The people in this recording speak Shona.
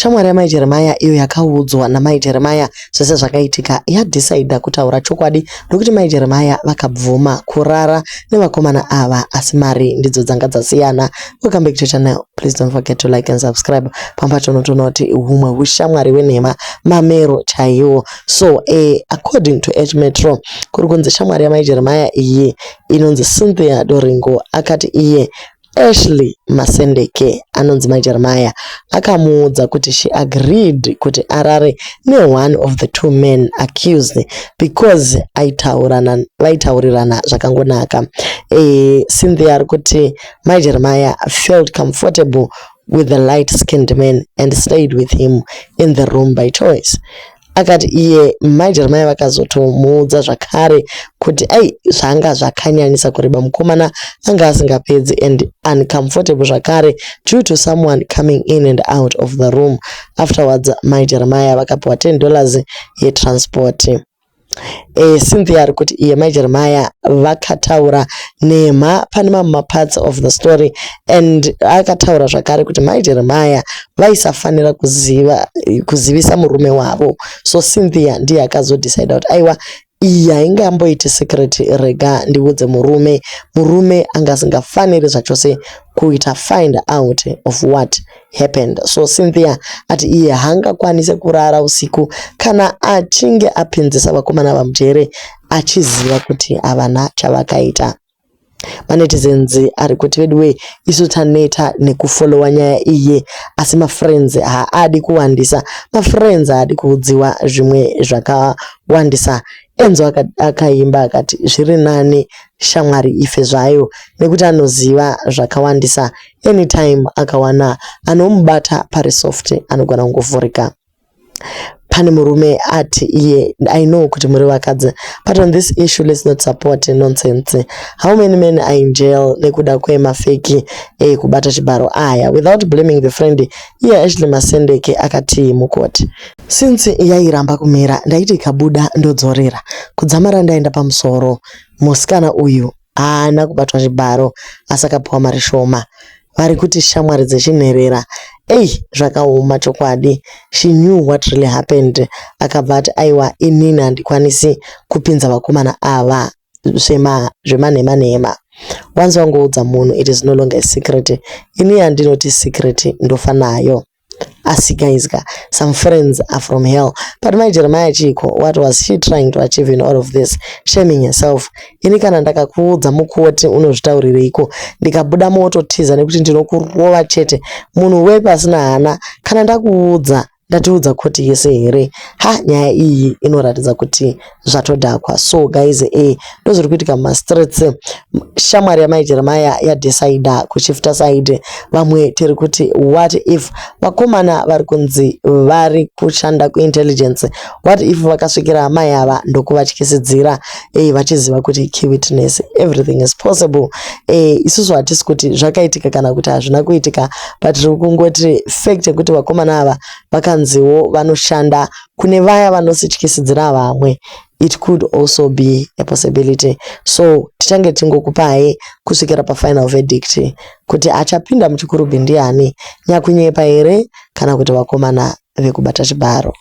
Shamwari yamai Jeremiah iyo yakaudzwa namai Jeremiah zvese zvakaitika yadecider kutaura chokwadi nokuti mai Jeremiah vakabvuma kurara nevakomana ava asi mari ndidzo dzanga dzasiyana. Welcome back to channel. Please don't forget to like and subscribe. Pamba tonotoona kuti humwe hushamwari hwenhema mamero chaiwo. So according to H Metro kuri kunzi shamwari yamai Jeremiah iyi inonzi Cynthia Doringo akati iye Ashley Masendeke anonzi mai Jeremiah akamuudza kuti she agreed kuti arare ne-one of the two men accused because vaitaurirana zvakangonaka. Cynthia ari kuti mai Jeremiah felt comfortable with the light-skinned man and stayed with him in the room by choice. Akati iye mai Jeremiah vakazotomuudza zvakare kuti ai zvanga zvakanyanyisa kureba, mukomana anga asingapedzi and uncomfortable zvakare due to someone coming in and out of the room. Afterwards mai Jeremiah vakapiwa $10 yetransport. Cynthia ari kuti iye mai Jeremiah vakataura nhema pane mamwe maparts of the story and akataura zvakare kuti mai Jeremiah vaisafanira kuziva kuzivisa murume wavo. So Cynthia ndiye akazodecida kuti aiwa, iyi haingamboiti secret, rega ndiudze murume. Murume anga asingafaniri zvachose kuita find out of what happened. So Cynthia ati iye haangakwanise kurara usiku kana achinge apinzisa vakomana vamujere achiziva kuti havana chavakaita. Manetizens ari kuti veduwe, isu taneta nekufollowa nyaya iyi, asi mafriends haadi kuwandisa, mafriends haadi kuudziwa zvimwe zvakawandisa. Enzo akaimba akati zviri nani shamwari ife zvayo nekuti anoziva zvakawandisa. Anytime akawana anomubata pari soft anogona kungovhurika. Pane murume ati iye, "I know kuti muri vakadzi, but on this issue let's not support nonsense. How many men are in jail nekuda kwemafeki ekubata chibharo aya?" Without blaming the friend, iye Ashley Masendeke akati mukoti, "Since yairamba kumira, ndaiti ikabuda ndodzorera kudzamara ndaenda pamusoro. Musikana uyu haana kubatwa chibharo asi akapiwa mari shoma. Vari kuti shamwari dzechinherera, ei, zvakaoma chokwadi. She knew what really happened." Akabva ati aiwa, inini handikwanisi kupinza vakomana ava zvemanhema nhema. Once wangoudza munhu, it is no longer a secret. Ini handinoti secret, ndofa nayo. Asi guys ka, some friends are from hell. But mai Jeremiah chiko, what was she trying to achieve in all of this, shaming herself? Ini kana ndakakuudza mukoti, unozvitaurireiko? Ndikabuda mototiza nekuti ndinokurova chete. Munhu wepi asina hana? Kana ndakuudza, ndatiudza koti yese here? Ha, nyaya iyi inoratidza kuti zvatodhakwa. So guys, ndozviri kuitika mumastreets. Shamwari yamai Jeremiah yadecida kushifta side. Vamwe tiri kuti what if vakomana vari kunzi vari kushanda kuintelligence? What if vakasvikira amai ava ndokuvatyisidzira vachiziva kuti key witness? Everything is possible. Isusu hatisi kuti zvakaitika kana kuti hazvina kuitika, but tiri kungoti fact yekuti vakomana ava vakanziwo vanoshanda kune vaya vanosityisidzira vamwe, it could also be a possibility. So tichange tingokupai kusvikira pafinal verdict kuti achapinda muchikurubhi ndiani, nyakunyepa here kana kuti vakomana vekubata chibharo.